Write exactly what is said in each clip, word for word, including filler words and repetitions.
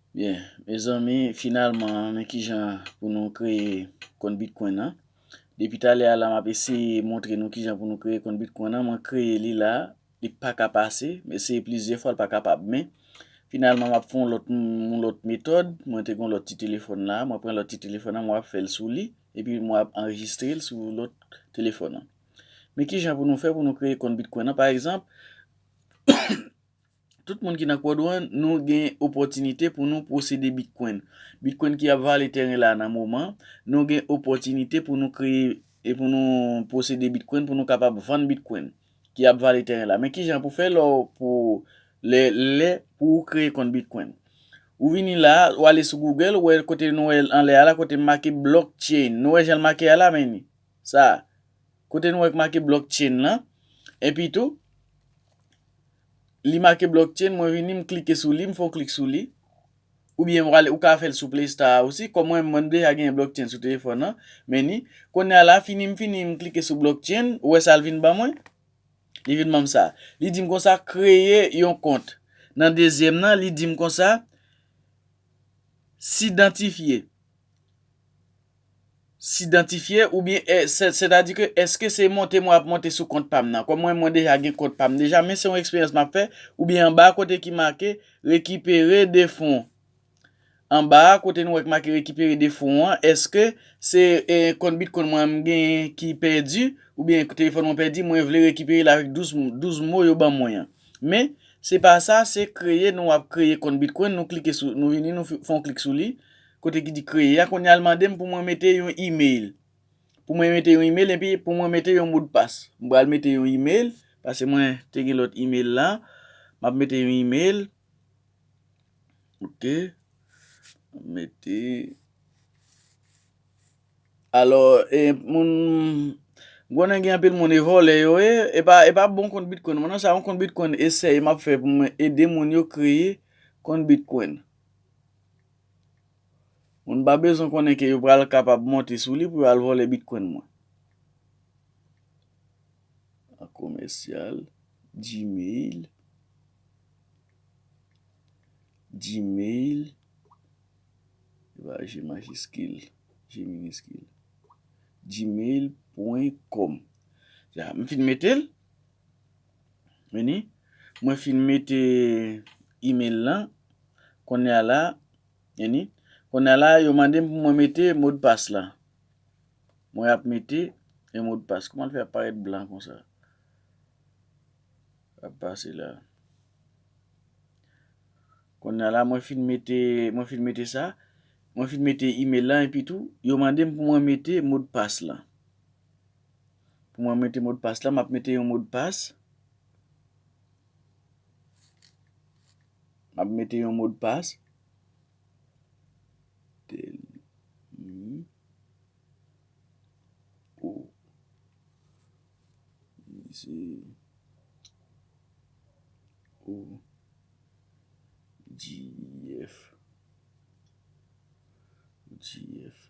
Byen, mezanmi, finalman, men kijan pou nou kreye kont Bitcoin nan. Depi talè a la, m ap eseye montre nou kijan pou nou kreye kont Bitcoin nan. Mwen kreye li la, li pa ka pase. M eseye plizyè fwa, li pa kapab. Men, finalman, m ap fè yon lòt, yon lòt metòd. Mwen te gen yon lòt ti telefòn la. Mwen pran lòt ti telefòn la, mwen ap fè l sou li. Epi mwen ap anrejistre l sou lòt telefòn nan. Men kijan pou nou fè pou nou kreye kont Bitcoin nan? Pa egzanp, tout moun ki nan Quad One, nou gen opòtinite pou nou posede Bitcoin. Bitcoin ki ap vale tèren la nan moman, nou gen opòtinite pou nou kreye e pou nou posede Bitcoin, pou nou kapab vann Bitcoin ki ap vale tèren la. Men kijan pou fè lè w pou lè, lè pou w kreye kont Bitcoin? Ou vini la, ou ale sou Google, ou wè kote nou wè anlè a la, kote make blockchain. Nou wè jan l make a la, men ni. Sa, kote nou wè k make blockchain lan. Epi tou, li make blockchain, mwen vini, m klike sou li, m fè yon klik sou li. Oubyen ou ale, ou ka fè l sou Play Store osi. Kòm mwen, mwen deja gen blockchain sou telefòn nan. Men ni, kounye a la, fini m fini, m klike sou blockchain, ou wè sa l vin ban mwen? Li vin ban m sa. Li di m konsa, kreye yon kont. Nan dezyèm nan, li di m konsa, sidantifye. Sidantifye oubyen, e, sè-, sètadi ke èske se monte mwen ap monte sou kont pa m nan? Kòm mwen, mwen deja gen kont pa m deja, men se yon eksperyans m ap fè, oubyen anba kote ki make rekipere de fon. Anba a, kote nou wè k make rekipere de fon an, èske se, e, kont Bitcoin mwen m genyen ki pèdi, oubyen telefòn mwen pèdi, mwen vle rekipere l avèk douz, douz mo yo ban mwen an? Men, se pa sa, se kreye, nou ap kreye kont Bitcoin, nou klike sou, nou vini, nou f-, fè yon klik sou li, kote ki di kreye a, kounye a l mande m pou mwen mete yon email. Pou mwen mete yon email, epi pou mwen mete yon modpas. Mwen pral mete yon email, paske mwen te gen lòt email la. M ap mete yon email. Ok. Mete. Alò, e, moun, m konnen gen anpil moun e vòlè yo ye, e pa, e pa bon kont Bitcoin. Mwen nan sa, yon kont Bitcoin esèy m ap fè pou mwen ede moun yo kreye kont Bitcoin. Moun pa bezwen konnen ke yo pral kapab monte sou li pou yo al vòlè Bitcoin mwen. A komèsyal, Gmail, Gmail, e pa G majiskil, G miniskil, gmail pwen kòm. Ya, m fin mete l. Vini. Mwen fin mete email lan. Kounye a la, vini. Kounye a la, yo mande m pou mwen mete modpas la. Mwen ap mete yon modpas. Kòman l fè ap parèt blan konsa? Ap pase la. Kounye a la, mwen fin mete, mwen fin mete sa. Mwen fin mete email lan epi tou, yo mande m pou mwen mete modpas lan. Pou mwen mete modpas la, m ap mete yon modpas. M ap mete yon modpas. Tèl mi. O. Se O G F. O G F.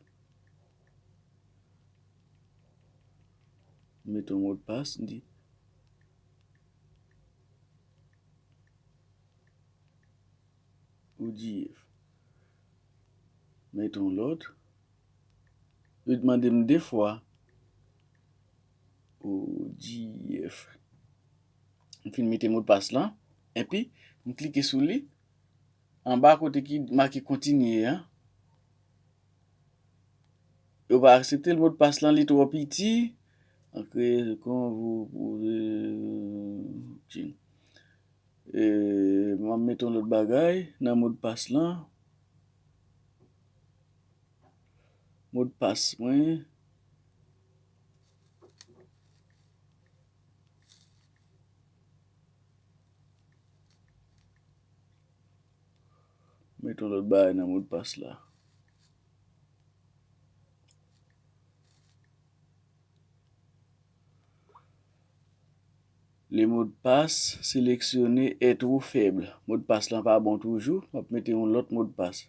Mete yon modpas, m di. O G F. Mete yon lòt. Li mande m de fwa. O G F. M fin mete modpas lan. Epi, m klike sou li. Anba kote ki make kontinye an. Yo pa aksepte l, modpas lan, li twò piti. Ankre kon pou, pou, e, m ap mete yon lòt bagay nan modpas lan. Modpas mwen. Mete yon lòt bagay nan modpas la. Le mot de passe sélectionné est trop faible. Modpas lan pa bon toujou. M ap mete yon lòt modpas.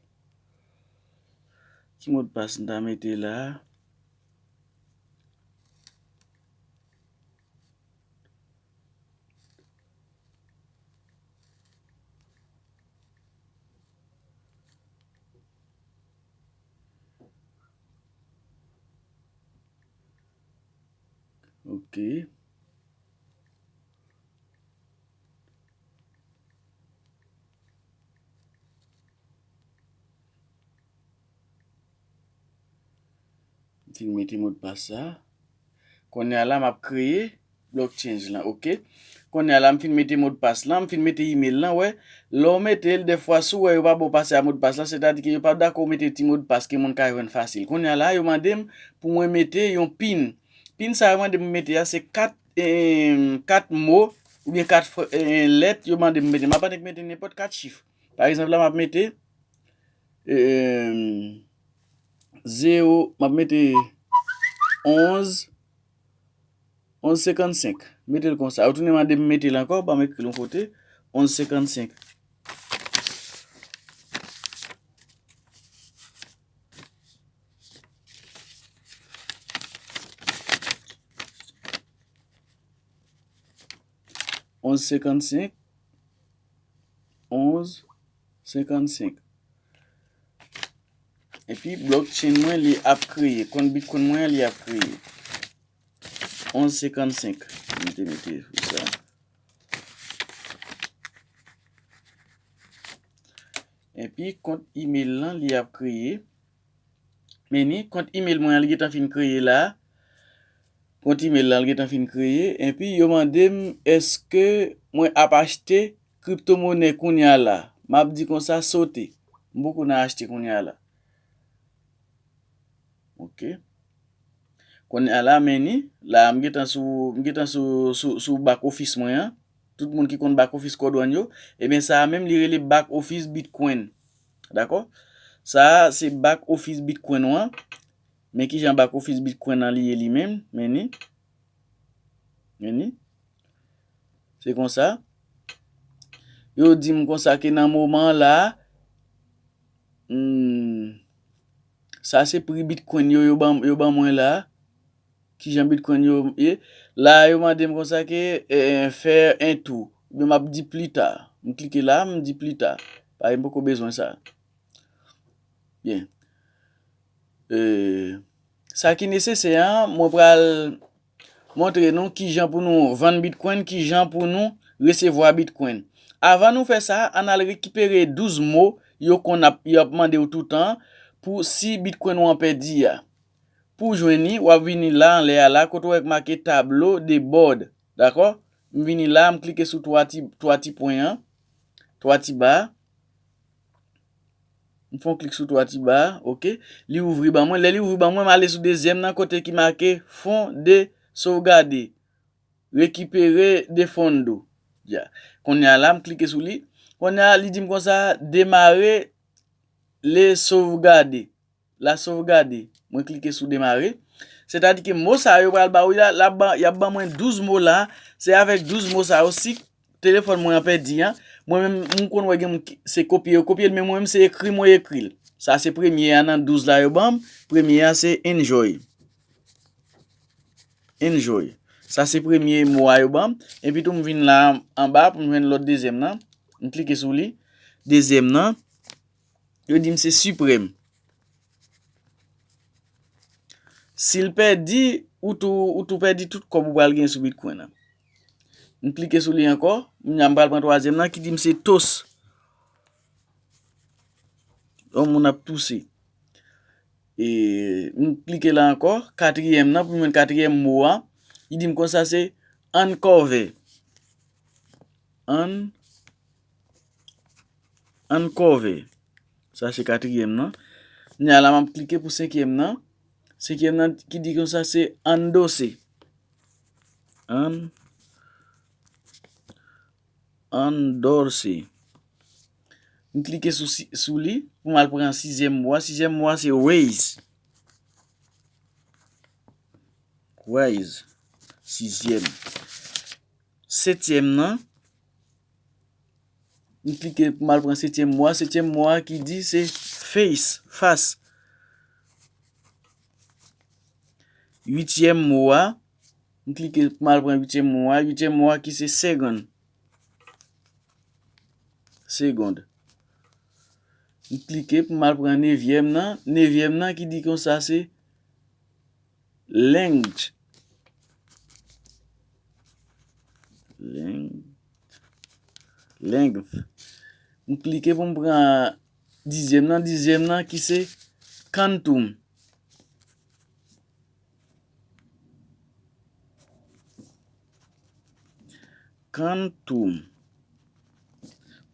Ki modpas m ta mete la? Ok. M fin mete modpas la. Kounye a la, m ap kreye blockchain lan, ok? Kounye a la, m fin mete modpas lan, m fin mete email lan, wè. Lè w mete l, dèfwa, si w wè yo pa ba w pase a modpas lan, sètadi ke yo pa dakò w mete ti modpas ke moun ka jwenn fasil. Kounye a la, yo mande m pou mwen mete yon pin. Pin sa yo mande m mete a, se kat, em, kat mo, oubyen kat fr-, em, lèt yo mande m mete. M ap annik mete nenpòt kat chif. Pa egzanp, la, m ap mete, em, zewo, m ap mete onz, onz senkannsenk. Mete l konsa. Yo tounen mande m mete l ankò, ban m ekri l yon kote. Onz senkannsenk. Onz senkannsenk. Onz senkannsenk. Epi blockchain mwen, li ap kreye. Kont Bitcoin mwen an, li ap kreye. Onz senkannsenk. M te mete pou sa. Epi kont email lan, li ap kreye. Men ni, kont email mwen an, li gentan fin kreye la. Kont email lan, li gentan fin kreye. Epi yo mande m, èske mwen ap achte kriptomonè kounye a la? M ap di konsa, sote. M poko nan achte kounye a la. Ok. Kounye a la, men ni, la, m gentan sou, m gentan sou, sou, sou back office mwen an. Tout moun ki konn back office Codewon yo, ebyen, sa a menm, li rele back office Bitcoin. Dakò? Sa a, se back office Bitcoin ou an. Men kijan back office Bitcoin an li ye li menm, men ni. Men ni. Se konsa. Yo di m konsa ke nan moman la, hmm, sa se pri Bitcoin yo, yo ban, yo ban mwen la. Kijan Bitcoin yo ye. La, yo mande m konsa ke, eh, fè en tou. Oubyen m ap di pli ta. M klike la, m di pli ta. Paske m poko bezwen sa. Byen. Eh, sa ki nesesè an, mwen pral montre nou kijan pou nou vann Bitcoin, kijan pou nou resevwa Bitcoin. Avan nou fè sa, ann al rekipere douz mo yo konn ap, y ap mande w toutan pou si Bitcoin ou an pèdi a. Pou w jwenn li, w ap vini la, anlè a la, kote w wè k make tableau de bord. Dakò? M vini la, m klike sou twa ti, twa ti pwen an. Twa ti ba. M fè yon klik sou twa ti ba, ok. Li ouvri ban mwen. Lè li ouvri ban mwen, m ale sou dezyèm nan kote ki make fonds de sauvegarde. Récupérer des fonds. Ya. Kounye a la, m klike sou li. Kounye a, li di m konsa, démarrer le sauvegarde. La sauvegarde. Mwen klike sou démarrer. Sètadi ke mo sa yo pral ba ou la, la ban, y ap ban mwen douz mo la. Se avèk douz mo sa yo, si telefòn mwen an pèdi an, mwen menm, m konn wè gen moun ki, se kopye yo kopye l, men mwen menm, se ekri mwen ekri l. Sa se premye a nan douz la yo ban m. Premye a se enjoy. Enjoy. Sa se premye mo a yo ban m. Epi tou, m vin la anba pou m jwenn lòt dezyèm nan. M klike sou li. Dezyèm nan, yo di m se siprèm. Si l pèdi, ou tou, ou tou pèdi tout kòb ou pral gen sou Bitcoin nan. M klike sou li ankò. Kounye a m pral pran twazyèm nan ki di m se toast. Yon moun ap touse. E, m klike la ankò. Katriyèm nan, pou m jwenn katriyèm mo a, li di m konsa se uncover. Un-, uncover. Sa se katriyèm nan. Kounye a la, m ap klike pou senkyèm nan. Senkyèm nan ki di konsa se endorser. Un-, endorser. M klike sou, si-, sou li pou m al pran sizyèm mo a. Sizyèm mo a se raise. Raise. Sizyèm. Setyèm nan. M klike pou m al pran setyèm mo a. Setyèm mo a ki di se face, fas. Uityèm mo a. M klike pou m al pran uityèm mo a. Uityèm mo a ki se second. Second. M klike pou m al pran nevyèm nan. Nevyèm nan ki di konsa se length. Length. Length. M klike pou m pran dizyèm nan. Dizyèm nan ki se quantum. Quantum.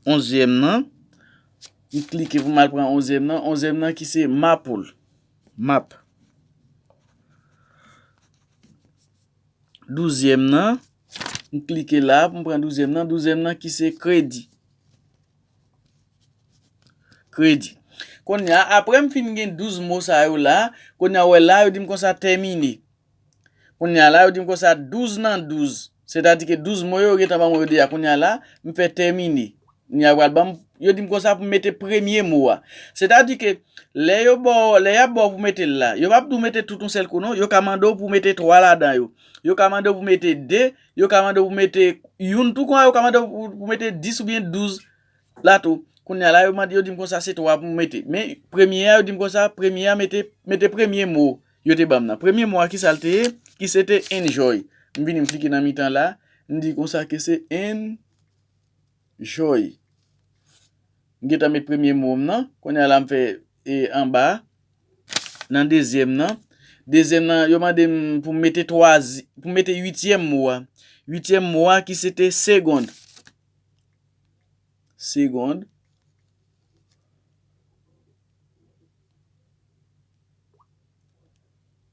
Onzyèm nan. M klike pou m al pran onzyèm nan. Onzyèm nan ki se maple. Map. Douzyèm nan. M klike la pou m pran douzyèm nan. Douzyèm nan ki se kredi. Kredi. Kounye a, apre m fin gen douz mo sa yo la, kounye a, wè la, yo di m konsa tèmine. Kounye a la, yo di m konsa douz nan douz. Sètadi ke douz mo yo, yo gentan ban mwen yo deja. Kounye a la, m fè tèmine. Kounye a, yo pral ban m, yo di m konsa pou m mete premye mo a. Sètadi ke lè yo ba w, lè y ap ba w pou mete l la, yo p ap di w mete tout yon sèl kou non, yo ka mande w pou w mete twa ladan yo. Yo ka mande w pou w mete de, yo ka mande w pou w mete youn tou, kounye a yo ka mande w pou, pou w mete dis oubyen douz la tou. Kounye a la, yo mande, yo di m konsa se twa pou m mete. Men premye a, yo di m konsa, premye a, mete, mete premye mo yo te ban m nan. Premye mo a, ki sa l te ye? Ki se te enjoy. M vini, m klike nan mitan la, m di konsa ke se enjoy. M gentan met premye mo m nan. Kounye a la, m fè e anba. Nan dezyèm nan. Dezyèm nan, yo mande m pou m mete twazi-, pou m mete uityèm mo a. Uityèm mo a ki se te segond. Segond.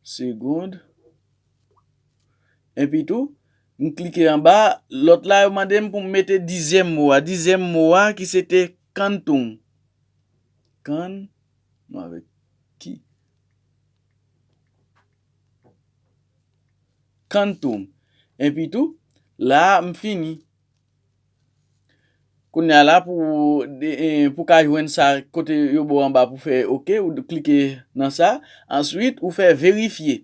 Segond. Epi tou, m klike anba, lòt la yo mande m pou m mete dizyèm mo a. Dizyèm mo a ki se te kantoum. Kan, non, avèk ki? Kantoum. Epi tou, la a, m fini. Kounye a la, pou, de, e, pou ka jwenn sa kote yo ba w anba pou fè oke, ou klike nan sa. Answit, ou fè verifye.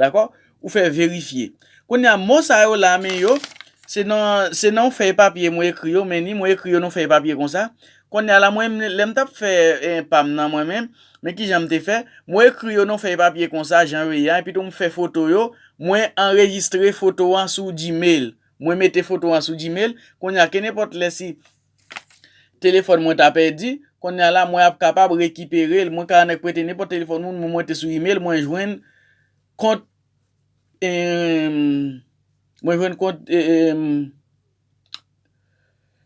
Dakò? Ou fè verifye. Kounye a, mo sa yo la, men yo, se nan, se nan yon fèy papye mwen ekri yo, men ni mwen ekri yo nan yon fèy papye konsa. Kounye a la, mwen, lè m t ap fè, e, pa m nan mwen menm, men ki jan m te fè, mwen ekri yo nan yon fèy papye konsa, jan yo ye a, epi tou m fè foto yo, mwen anrejistre foto an sou Gmail. Mwen mete foto an sou Gmail. Kounye a, ke nenpòt lè si telefòn mwen ta pèdi, kounye a la, mwen ap kapab rekipere l. Mwen ka annik prete nenpòt telefòn moun, mwen monte sou email, mwen jwenn kont, em, mwen jwenn kont, em,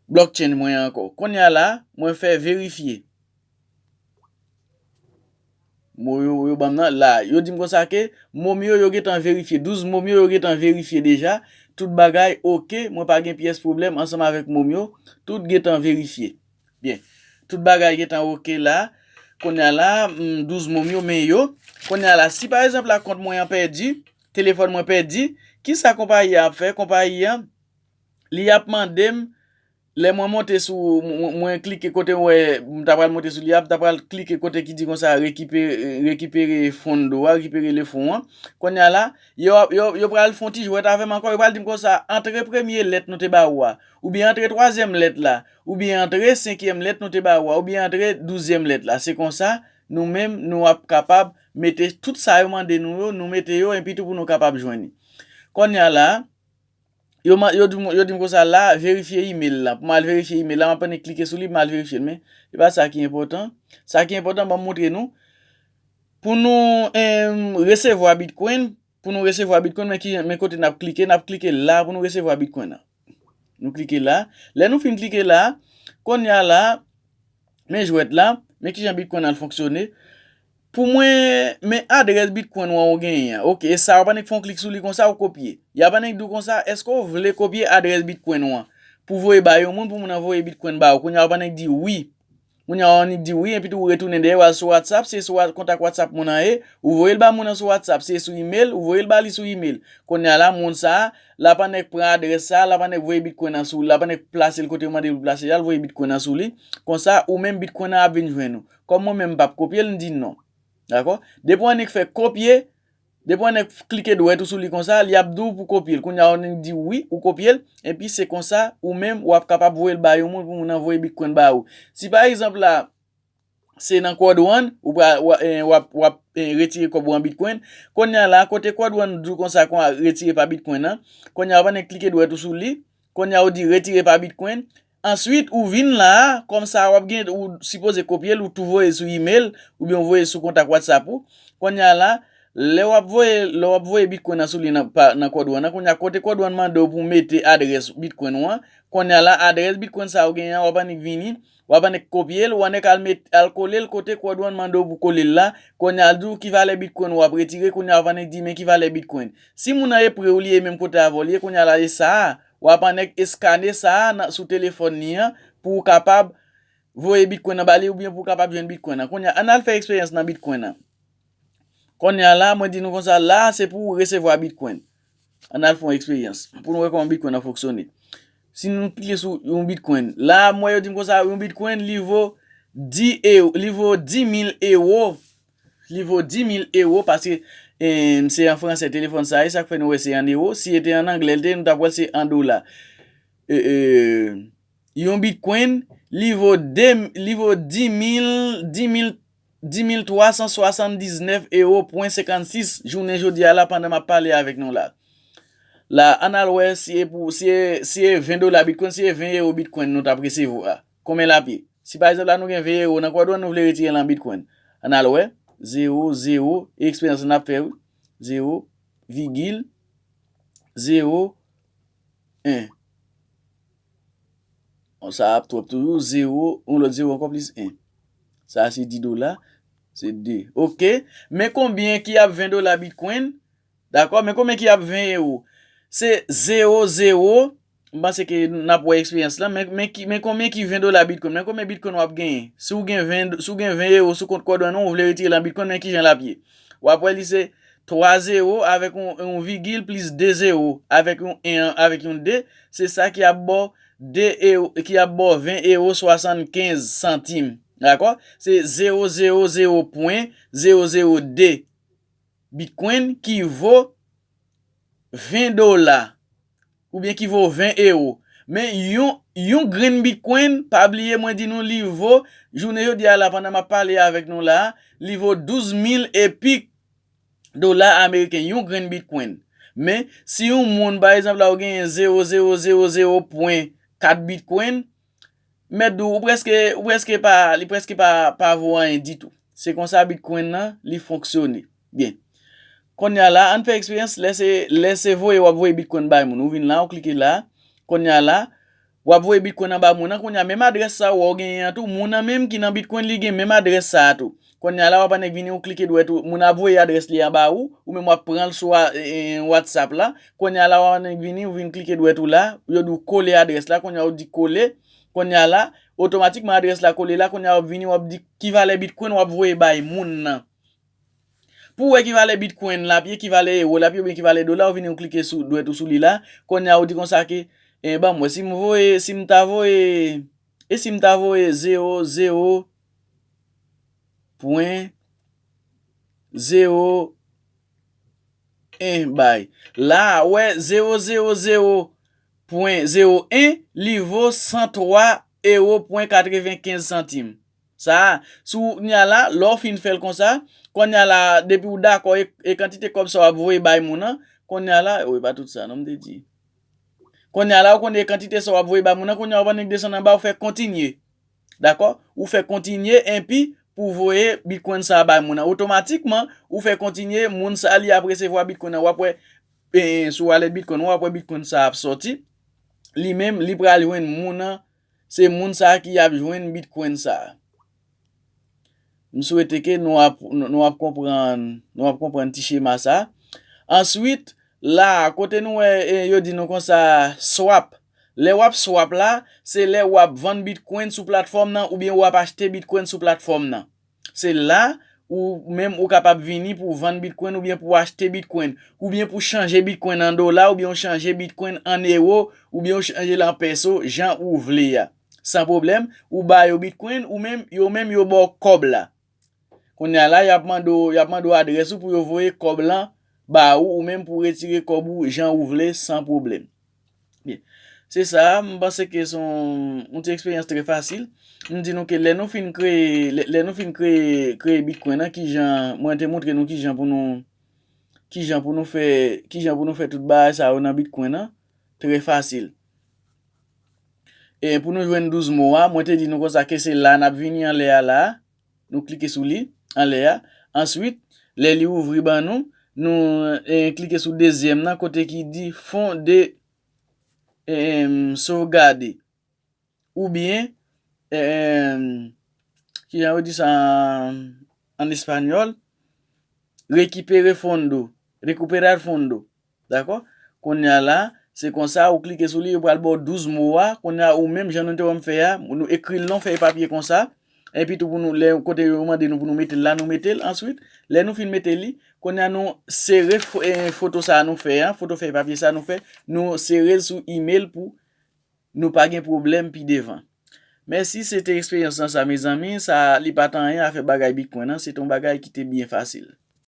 blockchain mwen ankò. Kounye a la, mwen fè verifye. Mo yo, yo ban m nan, la, yo di m konsa ke mo m yo, yo gentan verifye. Douz mo m yo, yo gentan verifye deja. Tout bagay oke, mwen pa gen pyès pwoblèm ansanm avèk mo m yo. Tout gentan verifye. Byen. Tout bagay gentan oke la. Kounye a la, m, douz mo m yo, men yo. Kounye a la, si pa egzanp la, kont mwen an pèdi, telefòn mwen pèdi, kisa konpayi a ap fè? Konpayi an, li ap mande m, lè mwen monte sou, mwen, mwen klike kote m wè, m ta pral monte sou li a, m ta pral klike kote ki di konsa rekipere, rekipere fondo a, rekipere le fon an. Kounye a la, yo, yo, yo pral fè yon ti jwèt avè m ankò, yo pral di m konsa, antre premye lèt nou te ba ou a, oubyen antre twazyèm lèt la, oubyen antre senkyèm lèt nou te ba ou a, oubyen antre douzyèm lèt la. Se konsa, nou menm, nou ap kapab mete tout sa yo mande nou yo, nou mete yo, epi tou pou nou kapab jwenn li. Kounye a la, Yo, ma- yo, di m- yo di m konsa la, verifye email la. Pou m al verifye email la, m ap annik klike sou li, m al verifye l. Men, se pa sa ki enpòtan. Sa ki enpòtan, ban m montre nou. Pou nou em, resevwa Bitcoin, pou nou resevwa Bitcoin, men, ki, men kote n ap klike, n ap klike la pou nou resevwa Bitcoin nan. Nou klike la. Lè nou fin klike la, kounye a la, men jwèt la, men kijan Bitcoin al fonksyone. Pou mwen, men adrès Bitcoin ou an ou genyen an. Oke, e sa w ap annik fè yon klik sou li konsa, ou kopye. Y ap annik di w konsa, èske w vle kopye adrès Bitcoin ou an? Pou voye ba yon moun, pou moun nan voye Bitcoin ba ou. Kounye a w ap annik di wi. Kounye a w annik di wi, epi tou ou retounen dèyè, w al sou WhatsApp, se sou wa- kontak WhatsApp moun nan ye, ou voye l ba moun nan sou WhatsApp, se sou email, ou voye l ba li sou email. Kounye a la, moun sa a, l ap annik pran adrès sa a, l ap annik voye Bitcoin nan sou, l ap annik plase l kote yo mande l pou plase l, al voye Bitcoin nan sou li. Konsa, ou menm Bitcoin nan ap vin jwenn ou. Kòm mwen menm m p ap kopye l, m di non. Dakò? Depi w annik fè kopye, depi w annik klike dwèt ou sou li konsa, li ap di w pou kopye l. Kounye a w annik di wi, ou kopye l, epi se konsa, ou menm, w ap kapab voye l ba yon moun pou moun nan voye Bitcoin ba ou. Si pa egzanp la, se nan kòd ou an, ou pral, w, eh, w ap, w ap eh, retire kòb ou an Bitcoin. Kounye a la, kote kòd ou an di w konsa kon a retire pa Bitcoin nan. Kounye a w ap annik klike dwèt ou sou li. Kounye a ou di retire pa Bitcoin. Answit, ou vin la a, kòm sa w ap gen, ou sipoze kopye l, ou tou voye sou email, oubyen ou voye sou kontak WhatsApp ou. Kounye a la, lè w ap voye, lè w ap voye Bitcoin nan sou li nan, pa, nan kòdwann nan, kounye a kote kòdwann mande w pou w mete adrès Bitcoin ou an, kounye a la, adrès Bitcoin sa ou genyen an, w ap annik vini, w ap annik kopye l, w annik al met, al kole l kote kòdwann mande w pou kole l la, kounye a l di w ki valè Bitcoin w ap retire, kounye a w ap annik di men ki valè Bitcoin. Si moun nan e pre w li e menm kote avè w li ye, kounye a la e sa a, w ap annik eskane sa a nan, sou telefòn li an pou w kapab voye Bitcoin nan ba li oubyen pou w kapab jwenn Bitcoin nan. Kounye a, ann al fè eksperyans nan Bitcoin nan. Kounye a la, mwen di nou konsa, la a se pou w resevwa Bitcoin. Ann al fè yon eksperyans pou nou wè kòman Bitcoin nan fonksyone. Si nou klike sou yon Bitcoin, la a m wè yo di m konsa, yon Bitcoin li vo dis ewo, li vo dis mil ewo. Li vo dis mil ewo paske, em, se an fransè telefòn sa ye, sa k fè nou wè se an ewo. Si e te an anglè l te ye, nou t ap wè l se an dola. E, e, yon Bitcoin, li vo de, li vo dis mil, dis mil, dis mil twa san swasanndiznèf ewo pwen senkannsis jounen jodi a la pandan m ap pale avèk nou la. La, ann al wè si e pou, si e, si e ven dola Bitcoin, si e ven ewo Bitcoin nou t ap resevwa. Konbyen l ap ye? Si pa egzanp la nou gen ven ewo nan kòdwann nou vle retire l an Bitcoin. Ann al wè. Zewo, zewo, e eksperyans la n ap fè wi. Zewo, vigil, zewo, en. Bon, sa ap twòp toujou. Zewo, yon lòt zewo ankò plis en. Sa a se dis dola. Se de. Oke. Men konbyen ki ap ven dola Bitcoin? Dakò? Men konbyen ki ap ven ewo? Se zewo, zewo. M panse ke n ap wè eksperyans lan. Men, men, ki, men konbyen ki ven dola Bitcoin? Men konbyen Bitcoin w ap genyen? Si w gen ven, si w gen ven ewo sou kont kòdwann ou, ou vle retire l an Bitcoin, men kijan l ap ye? W ap wè li se twa zewo avèk yon, yon vigil plis de zewo avèk yon en avèk yon de. Se sa ki ap ba w de ewo, ki ap ba w ven ewo swasannkenz santim. Dakò? Se zewo zewo zewo pwen zewo zewo de Bitcoin ki vo ven dola oubyen ki vo ven ewo. Men yon, yon grenn Bitcoin, pa bliye mwen di nou li vo, jounen jodi a la pandan m ap pale avèk nou la, li vo douz mil e pik dola ameriken, yon grenn Bitcoin. Men, si yon moun, pa egzanp la, ou genyen zewo zewo zewo zewo pwen kat Bitcoin, mèt di w, ou prèske, ou prèske pa, li prèske pa, pa vo anyen ditou. Se konsa Bitcoin nan, li fonksyone. Byen. Kounye a la, ann fè eksperyans, lè se, lè se voye w ap voye Bitcoin bay moun. Ou vin la, ou klike la. Kounye a la, w ap voye Bitcoin nan ba moun nan. Kounye a, menm adrès sa a w genyen an tou, moun nan menm ki nan Bitcoin, li gen menm adrès sa a tou. Kounye a la, w ap annik vini, ou klike dwèt ou, moun ap voye adrès li an ba ou, ou menm w ap pran l sou a, e, e, WhatsApp la. Kounye a la, w ap annik vini, ou vin klike dwèt ou la, yo di w kole adrès la, kounye a ou di kole. Kounye a la, otomatikman adrès la kole la, kounye a w ap vini, w ap di ki valè Bitcoin w ap voye bay moun nan. Pou w wè ki valè Bitcoin l ap ye, ki valè ewo l ap ye, oubyen ki valè dola, ou vini ou klike sou dwèt ou sou li la. Kounye a ou di konsa ke, e, ban m wè, si m voye, si m ta voye, e si m ta voye zewo, zewo pwen zewo en bay. La, wè, zewo zewo zewo pwen zewo en, li vo san twa ewo pwen katrevenkenz santim. Sa a, si w, kounye a la, lè w fin fè l konsa, kounye a la, depi w dakò e, e kantite kòb sa w ap voye bay moun nan, kounye a la, wi, pa tout sa, non, m te di. Kounye a la, ou konnen kantite sa w ap voye bay moun nan, kounye a w ap annik desann anba, ou fè kontinye. Dakò? Ou fè kontinye, enpi pou voye Bitcoin sa a bay moun nan. Otomatikman, ou fè kontinye, moun sa a li ap resevwa Bitcoin nan. W ap wè, e, sou wallet Bitcoin, w ap wè Bitcoin sa a ap sòti. Li menm, li pral jwenn moun nan. Se moun sa a ki ap jwenn Bitcoin sa a. M swete ke nou ap, nou, nou ap konprann, nou ap konprann ti chema sa a. Answit, la, kote nou wè, e, yo di nou konsa, swap. Lè w ap swap la, se lè w ap vann Bitcoin sou platfòm nan oubyen w ap achte Bitcoin sou platfòm nan. Se la, ou menm ou kapab vini pou w vann Bitcoin oubyen pou w achte Bitcoin, oubyen pou w chanje Bitcoin an dola, oubyen w chanje Bitcoin an ewo, oubyen w chanje l an pèso, jan ou vle a. San pwoblèm, ou ba yo Bitcoin, ou menm, yo menm yo ba w kòb la. Kounye a la, y ap mande w, y ap mande w adrès ou pou yo voye kòb lan ba ou, ou menm pou w retire kòb ou jan ou vle, san pwoblèm. Byen. Se sa, m panse ke se yon, yon ti eksperyans trè fasil. M di nou ke lè nou fin kreye, lè, lè nou fin kreye, kreye Bitcoin nan, kijan, mwen te montre nou kijan pou nou, kijan pou nou fè, kijan pou nou fè tout bagay sa yo nan Bitcoin nan, trè fasil. E pou nou jwenn douz mo a, mwen te di nou konsa ke se la n ap vini anlè a la. Nou klike sou li, anlè a. Answit, lè li ouvri ban nou, nou e, klike sou dezyèm nan kote ki di fonde e, sovgade. Oubyen, e, kijan yo di sa an, an espanyòl? Rekipere fondo, recuperar fondo. Dakò? Kounye a la, se konsa, ou klike sou li, yo pral ba w douz mo a. Kounye a, ou menm jan nou te wè m fè a, nou ekri l nan fèy papye konsa. Epi tou pou nou, lè kote yo mande nou pou nou mete l la, nou mete l. Answit, lè nou fin mete li, kounye a nou sere fo- e, foto sa a nou fè a, foto fèy papye sa a nou fè, nou sere l sou email pou nou pa gen pwoblèm pi devan. Mèsi, se te eksperyans lan sa, mezanmi. Sa, li pa t anyen, afè bagay Bitcoin nan, se te yon bagay ki te byen fasil.